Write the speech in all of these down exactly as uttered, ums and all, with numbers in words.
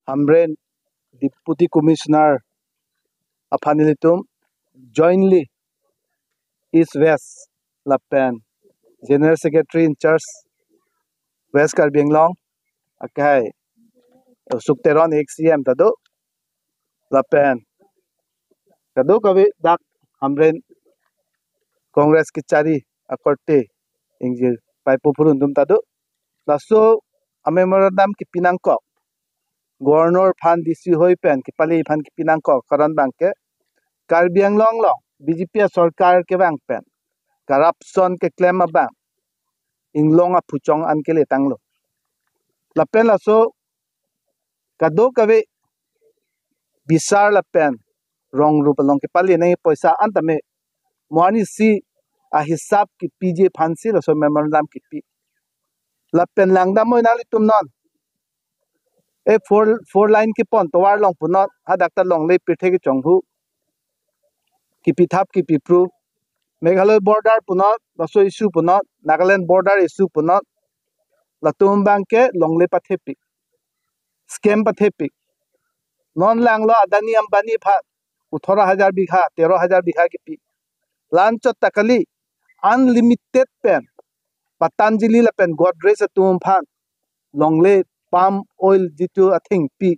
Hamren Deputy Commissioner aphan ilitum jointly East West lapen General Secretary in charge West Karbi Anglong akai Suk Teron ex C M ta do lapen kadokave dak Hamren Congress kechari akorte ingjir paipo phurun atum ta do. Laso a memorandum kipi nangkok Governor aphan, D C hoi pen kipale aphan kipi nangkok karon abangke Karbi Anglong along B J P asorkar kevang pen corruption keklem abang inglong aphuchong an kele tanglo. Lapen laso kadokave bisar lapen rong rup along kipale nangji poisa an tame mo arnisi ahisap kipiji aphansi laso memorandum kipi. Lapen langdam moi nanglitum non e four four lane kepon tovar along punon, hadak ta longle pirthe kechonghu, kipithap kipiphru, Meghalaya border punon, laso issue punon, Nagaland border issue punon, latum abangke longle pathepik, scam pathepik. Non langlo Adani Ambani aphan othoro hajar bigha, tero hajar bigha kipi. La-anchot ta kali, unlimited pen Patanjali lapen Godrej atum aphan longle palm oil jitu athengpi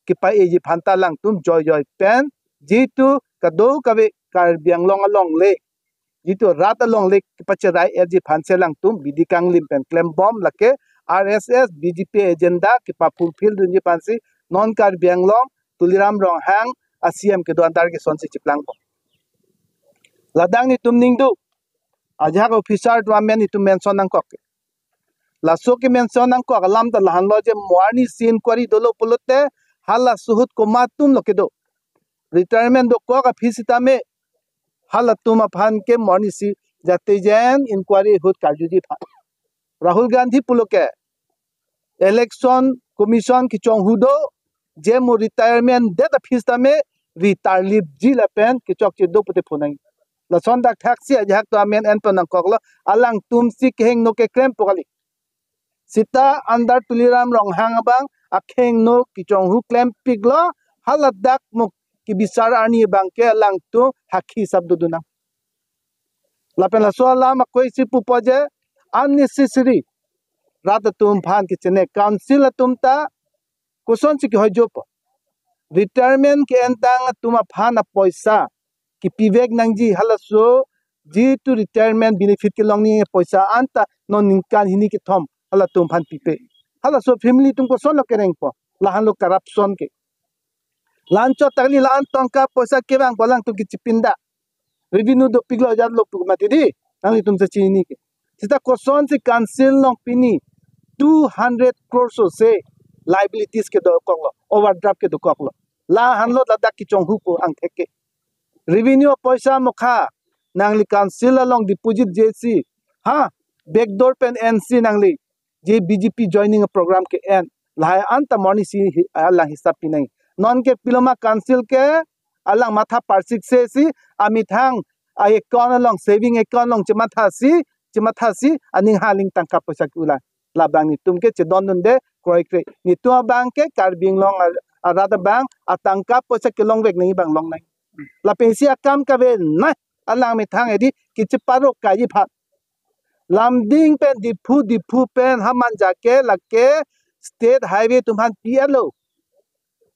kepa-eji aphan ta alangtum joijoi pen jitu kadokave Karbi Anglong alongle, jitu rat alongle kepacherai-etji aphansi alangtum bidi kanglim pen klembom, lake R S S B J P agenda kepa-fulfill dunji aphansi non Karbi Anglong Tuliram Ronghang a C M kedo antar kesonsi chiplangpo. Ladak netum ningduk ajahak officer atum amen netum mention nangkok. Laso kemention nangkok alam ta lahenlo je mo arnisi inquiry dolo pulote halaso ahut komat atumlo kedo. Retirement dokok aphi sitame halatum aphan ke mo arnisi jate jen inquiry ahut karjuji aphan. Rahul Gandhi pulo ke Election Commission kechonghu do, je mo retirement det aphi sitame retire lipji lapen kechokche do pute phonang. Lason dak thaksi ajahak atum amen enpon nangkoklo, alangtumsi kehingno keklem po kali. Sita under Tuliram Ronghang abang akhingno kechonghu klempiklo, haladak mo kebisar arni abangke alangtum hakhi sap dodunang. Lapen laso alam akoi si pupo je unnecessary rat atum aphan kechene, council atum ta kosonsi kehoijopo. Retirement ke-entang atum aphan apoisa kipivek nangji, halaso jitu retirement benefit kelongji apoisa anta non ningkan hini kethom halatum aphan pipe. Halaso family atum kosonlo kerengpo? Lahenlo corruption ke. La-anchot ta kali, la-an tangka poisa kevangpo alangtum kechipinda. Revenue dopiklo ajatlo pu mati di, nanglitum si chini ke. Sita kosonsi council along pini two hundred crores ose liabilities kedokoklo, overdraft kedokoklo. Lahenlo ladak kechonghupo angthek ke. Revenue apoisa mokha nangli council along deposit jesi, ha, backdoor pen ensi nangli je B J P joining program ke-en, lahai anta mo arnisi hi-, alang hisap pinang. Non ke piloma council ke alang matha parsiksesi amethang a-account along, saving account along chemathasi, chemathasi aning haling tangka poisa ke-ulai. Labang netum ke chedondunde kroikre. Netum abangke Karbi Anglong a-, arat abang atangka poisa kelongvek nangji abang longnang. Lapensi akam kave nai, alang methang edi kacheparo kaji aphan. Lumding pen Diphu, Diphu pen Hamanja ke lake state highway atum aphan pi-etlo.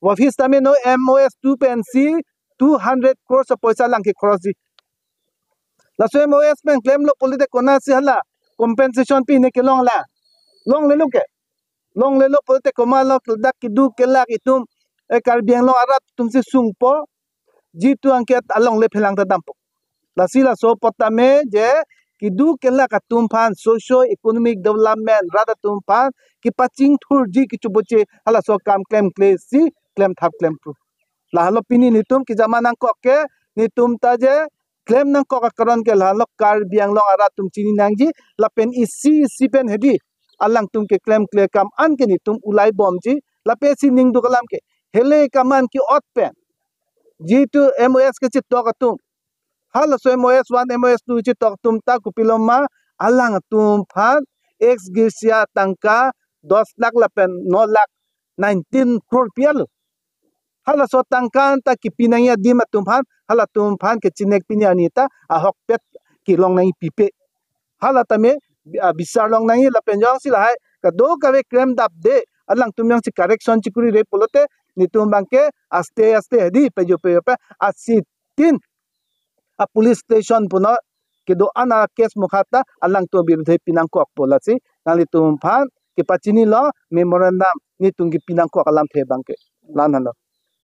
Aphi sitame non M O S two pensi two hundred crores apoisa alang ke-cross ji. Laso M O S pen klemlo pulote konatsi hala compensation pine kelong la? Longlelo ke. Longlelo pulote komatlo dak keduk kelak itum, eh, Karbi Anglong arat atumsi sungpo, jitu angket alongle phelang ta dampo. Lasi laso apot tame je keduk kelak atum aphan socio economic development rat atum aphan kepachingthurji kechoboche halaso akam klemklesi klemthap klemphru. Lahenlo pini netum kejama nangkok ke, netum ta je klem nangkok akaron ke lahenlo Karbi Anglong arat atum chini nangji, lapen isi isi pen hedi alangtum keklemkle akam an ke netum ulaibomji, lapensi ningduk alam ke hele akam an ke-ot pen jitu M O S kechetok atum, halaso M O S one, M O S two chetok atum ta kopiloma, alangtum aphan ex gratia tangka dos lakh lapen no lakh nineteen crore pi-alo. Halaso atangka ta kipi nangji adim atum aphan, halatum aphan kechinek pini arni ta ahokpet kelong nangji pipe. Hala tame, ah, bisar long nangji lapen jongsi lahai kadokave krem dapde, alangtum jongsi correction chikuri re pulote, netum abangke aste aste hedi pejo pejo pe asitin a police station puno kedo-an a case mukha ta alangtum abirudhe pinangkokpo, lasi nanglitum aphan kepachinilo, memorandum netum kepinangkok alamthe abangke. La-an lo.